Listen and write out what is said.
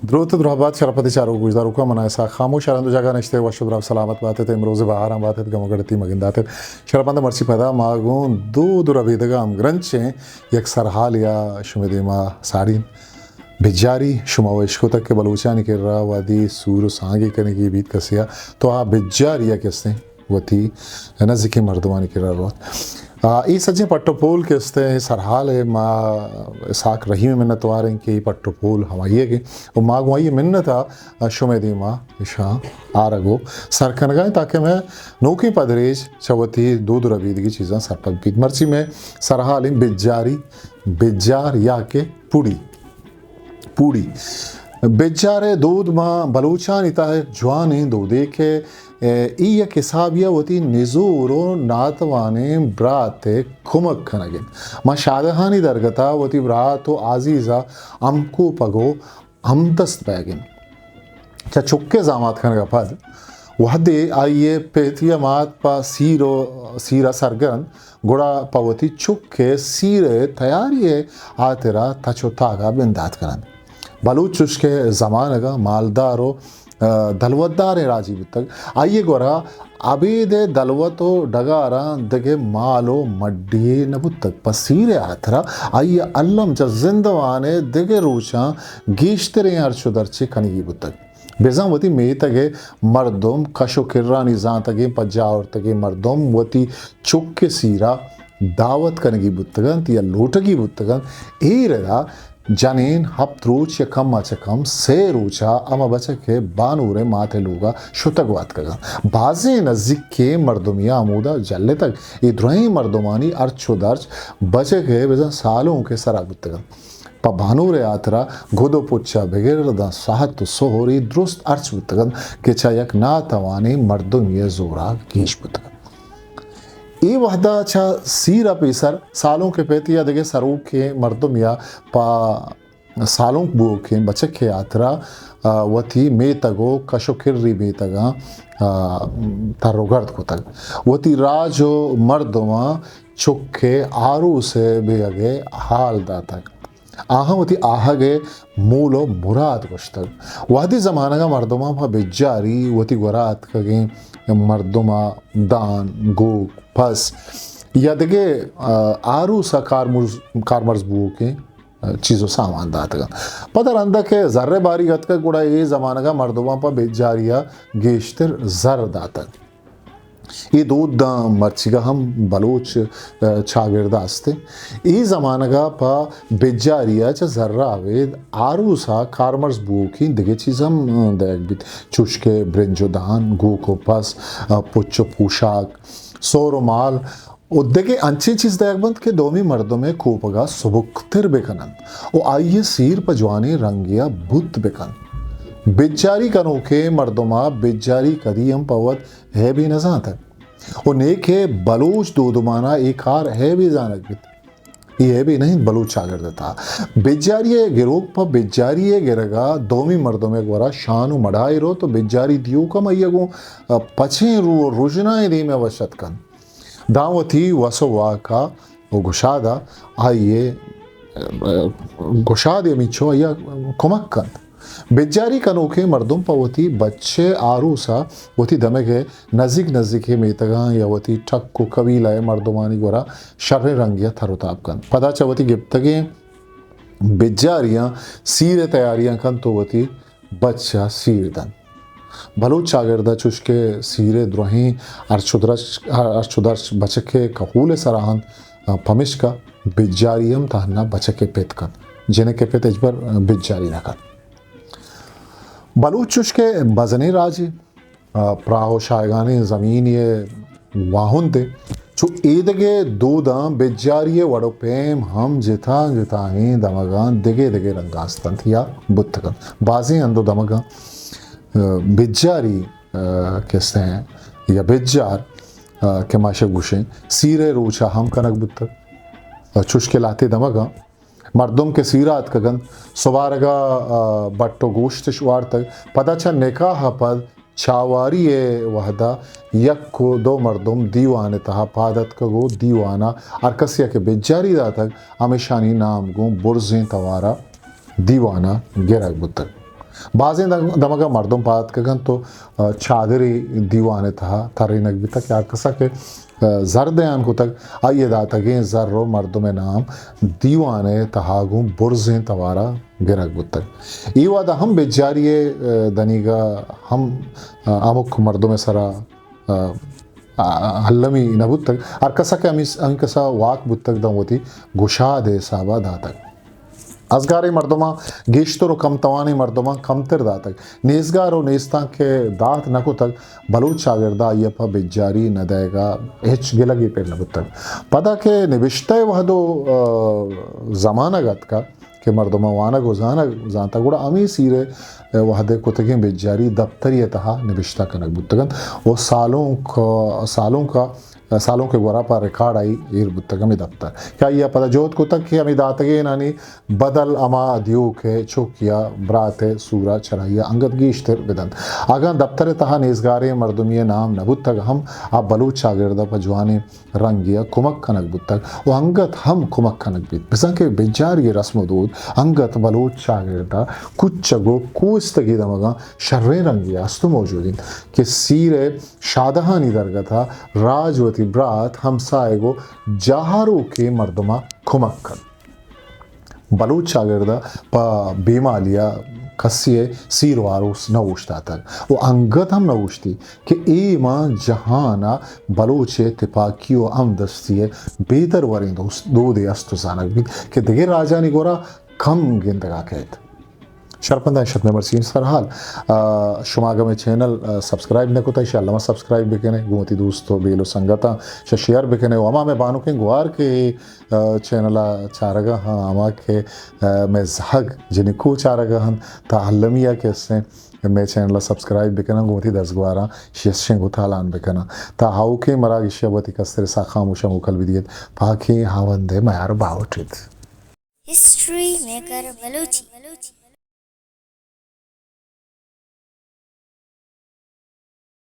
دروت ءُ درہبات شرپدیں چاروک گوشداروکاں، من اسحاق خاموش، ہر ہند ءُ جاگہ نشتہ ئے وش ءُ دراہ سلامت بات ات، امروز ءِ بہاراں بات ات، گم ءُ گڑتی مگند دات ات۔ شرپند ءَ مرچی پدا ما گوں دود ءُ ربیدگ ءَ ہمگرنچیں یک سرحالے ءَ شمئے دیما ساڑی ایں۔ بجاری، شما وش کتگ کہ بلوچانی کرا وہدے سور ءُ سانگے کنگی بیت کسے ءَ، تو آ بجاری ءَ کہ استیں وتی نزیکیں مردمانی کرا روت۔ آ، اے سجیں پٹ ءُ پول کہ استیں سرحال ءَ ما اسحاق رحیم ءِ منت وار ایں کہ اے پٹ ءُ پول ہمائی ءَ کہ ءُ ما گوں آئی ءِ منت ءَ شمئے دیما اشاں آرگ ءُ سر کنگا ایں تاکہ مئے نوکیں پدریچ چہ وتی دود ءُ ربیدگی چیزاں سرپد بیت۔ مرچی مئے سرحال ایں بجاری، بجار یا کہ پوڑی۔ پوڑی۔ بجار ءِ دود ماں بلوچانی تہ ءَ یک جوانیں دودے کہ، اے، اے یک حسابے ءَ وتی نزور ءُ ناتوانیں برات ءِ کمک کنگ ءَ اِنت۔ ماں شادہانی درگت ءَ وتی برات ءُ عزیز ءِ ہمکوپگ ءُ ہمدست بئیگ ءَ اِنت۔ چہ چک ءِ زامات کنگ ءَ پد وہدے آئی ءِ پتی ءِ مات پہ سیر ءُ سیر ءَ سرگر اَنت، گڑا پہ وتی چک ءِ سیر ءِ تیاری ءِ ہاترا تچ ءُ تاگ ءَ بندات کن اَنت۔ بلوچ چش کہ زمانگ ءَ مالدار ءُ، آ، دلوتداریں راجے بوتگ، آئی ءِ گورا ابید ءِ دلوت ءُ ڈگاراں دگہ مال ءُ مڈی یے نہ بوتگ۔ پہ سیر ءِ ہاترا آئی ءَ الم چہ زندمان ءِ دگہ روچاں گیشتریں ہرچ ءُ درچے کنگی بوتگ۔ بزاں وتی میتگ ءِ مردم، کش ءُ کرانی زانتگیں پجاہ آورتگیں مردم وتی چک ءِ سیر ءَ دعوت کنگی بوتگ اَنت یا لوٹگی بوتگ اَنت۔ اے ردا جنین ہپت روچ یا کم ءَ چہ کم سے روچ ءَ ہما بچک ءِ بانور ءِ مات ءِ لوگ ءَ شتگ ءُ اتکگ اَنت۔ بازیں نزیکیں مردمے ءَ ہمودا جلتگ۔ اے درہیں مردمانی ہرچ ءُ درچ بچک ءِ بزاں سالونک ءِ سرا بوتگ اَنت۔ پہ بانور ءِ ہاترا گد ءُ پچ ءَ بگر داں ساہت ءُ سہر اے درست ہرچ بوتگ اَنت کہ چہ یک ناتوانیں مردمے ءِ زور ءَ گیش بوتگ اَنت۔ اے وہد ءَ چہ سیر ءَ پیسر سالونک ءِ پت یا دگہ سروکیں مردمے ءَ پہ سالونک بوؤکیں بچک ءِ ہاترا، آ، وتی میتگ ءُ کش ءُ کری میتگاں، آ، تر ءُ گرد کتگ۔ وتی راج ءُ مردماں چک ءِ آروس ءِ بیگ ءِ ہال داتگ۔ آہاں وتی آہگ ءِ مول ءُ مراد گوشتگ۔ وہدی زمانگ ءَ مردماں پہ بجاری وتی گورا اتکگیں مردماں دان، گوک، پس یا دگہ، آ، آروس ءَ کارمرز، کارمرز بوؤکیں، آ، چیز ءُ سامان داتگ اَنت۔ پدا رندا کہ زر ءِ باریگ اتکگ گڑا اے زمانگ ءَ مردماں پہ بجاری ءَ گیشتر زر داتگ۔ اے دود داں مرچیگا ہم بلوچ، آ، چاگرد ءَ است اِنت۔ اے زمانگ ءَ پہ بجاری ءَ چہ زر ءَ ابید آروس ءَ کارمرز بوؤکیں دگہ چیز ہم، آ، دئیگ بیت، چوش کہ برنج ءُ دان، گوک ءُ پس، آ، پچ ءُ پوشاک، سہر ءُ مال ءُ دگہ انچیں چیز دئیگ بنت کہ دومی مردم ءِ کوپگ ءَ سبکتر بہ کن اَنت ءُ آئی ءِ سیر پہ جوانیں رنگے ءَ بوت بہ کنت۔ بجاری کنوکیں مردم ءَ بجاری کدی ہم پہ وت عیبے نہ زانتگ ءُ نیکہ بلوچ دودمان ءَ اے کار عیبے زانگ بیت۔ اے عیبے نہ اِنت بلوچ چاگرد ءِ تہا۔ بجاری ءِ گروک پہ بجاری ءِ گرگ ءَ دومی مردم ءِ گورا شان ءُ مڑاہے روت ءُ بجاری دیوک ہم آئی ءَ گوں پچیں رو ءُ رژنائیں دیم ءَ وش اتک کنت۔ داں وتی وس ءُ واک ءَ ءُ گشاد ءَ آئی ءِ، گشاد ءَ ہمینچو آئی ءَ کمک کنت۔ بجاری کنوکیں مردم پہ وتی بچ ءِ آروس ءَ وتی دمگ ءِ نزیک نزیکیں میتگاں یا وتی ٹک ءُ قبیلہ ءِ مردمانی گورا شریں رنگے ءَ تر ءُ تاب کنت۔ پدا چہ وتی گپتگیں بجاریاں سیر ءِ تیاریاں کنت ءُ وتی بچ ءَ سیر دنت۔ بلوچ چاگرد ءَ چوش کہ سیر ءِ درہیں ہرچ ءُ درچ، ہرچ ءُ درچ بچک ءِ کہول ءِ سرا اَنت، پمشکا بجاری ہم تہنا بچک ءِ پت کنت، جنک ءِ پت ہچبر بجاری نہ کنت۔ بلوچ چوش کہ مزنیں راجے، پراہ ءُ شایگانیں زمینے ءِ واہندے۔ چو ایدگہ دوداں بجاری ءِ وڑ ءُ پیم ہم جتا جتائیں دمگاں دگہ دگہ رنگاں است اَنت یا بوتگ اَنت۔ بازیں ہند ءُ دمگاں، آ، بجاری، آ، کہ استیں یا بجار، آ، کہ ما شہ گوشیں، سیر ءِ روچ ءَ ہم کنگ بوتگ۔ آ، چوش کہ لہتے دمگاں مردم کہ سیر ءَ اتکگ اَنت، سبارگ ءَ، آ، بٹ ءُ گوشتش وارتگ۔ پدا چہ نکاح ءَ پد چاواری ءِ وہد ءَ یک ءُ دو مردم دیوان ءِ تہا پاد اتکگ ءُ دیوان ءَ ہر کسے ءَ کہ بجاری داتگ، ہمیشانی نام گوں برزیں توار ءَ دیوان ءَ گرگ بوتگ۔ بازیں دم-، دمگا مردم پاد اتکگ انت و، آ، چادرے دیوان ءِ تہا ترینگ بیتگ کہ ہر کسا کہ، آ، زر دیان کتگ، آئی ءَ داتگیں زر و مردم ءِ نام دیوان ءِ تہا گوں برزیں توارا گرگ بوتگ۔ اے وہدا ہم بجاری ءِ، آ، دنیگا ہم، آ، ہمک مردم ءِ سرا، آ، آ، المی نہ بوتگ۔ ہر کسا کہ ہمے، ہمے کسا واک بوتگ داں وتی گشاد ءِ حسابا داتگ۔ ازگاریں مردماں گیشتر و کم توانیں مردماں کمتر داتگ۔ نیزگار و نیستانک ءَ دات نہ کتگ، بلوچ چاگردا آئی ءَ پہ بجاری نہ دئیگا ہچ گلگے پر نہ بوتگ۔ پدا کہ نبشتہ ءِ وہد و، آ، زمانگ اتکا کہ مردماں وانگ و زانگ زانتا، گڑا ہمے سیر ءِ وہد ءِ کتگیں بجاری دپتری ءِ تہا نبشتہ کنگ بوتگ انت و سالونک، سالونک ءَ سالونک ءِ گورا پہ ریکارڈ آئی ایر بوتگ ہمے دپتر کہ آئی ءَ پدا جہد کتگ کہ ہمے داتگینانی بدل ہما دیوک ءِ چک یا برات ءِ سورا چرائی ءَ انگت گیشتر بدنت۔ اگاں دپتر ءِ تہا نیزگاریں مردمی ءِ نام نہ بوتگ ہم، آ بلوچ چاگرد ءَ پہ جوانیں رنگے ءَ کمک کنگ بوتگ و انگت ہم کمک کنگ بیت، بزاں کہ بنجاری ءِ رسم و دود انگت بلوچ چاگرد ءَ کچگ و کوستگی دمگاں شریں رنگے ءَ است و موجود انت کہ سیر ءِ شادہانی درگت ءَ راج وتی برات، ہمساہگ و جاہاروکیں مردماں کمک کنت۔ بلوچ چاگرد ءَ پہ بے مالی ءَ کسے ءِ سیر و آروس نہ اوشتاتگ و انگت ہم نہ اوشتی کہ اے ماں جہان ءَ بلوچ ءِ تپاکی و ہمدستی ءِ بے دروریں دوست، دودے است و زانگ بیت کہ دگہ راجانی گورا کم گندگا کئیت۔ شرپنداں شت مئے مرچی سرحال۔ آ، شما اگاں مئے چینل، آ، سبسکرائب نہ کتگ، ایشی الما سبسکرائب بکنے، گوں وتی دوست و بیل و سنگتاں شہ شیئر بکنے و ہما مئے بانکیں گوار کہ، آ، چینل ءَ چارگا ہاں، ہما کہ، آ، مئے زہگ جنکو چارگا ہن، تا المی ءَ کہ استیں مئے چینل ءَ سبسکرائب بکناں، گوں وتی دزگواراں شیشیں گوں تالان بکناں، تا ہاوکیں مراگشے ءَ وتی کستر ساخاموش ءَ موکل بدیت۔ پاکیں ہاوند ءِ میار باہوٹ ایت۔ History maker Balochi.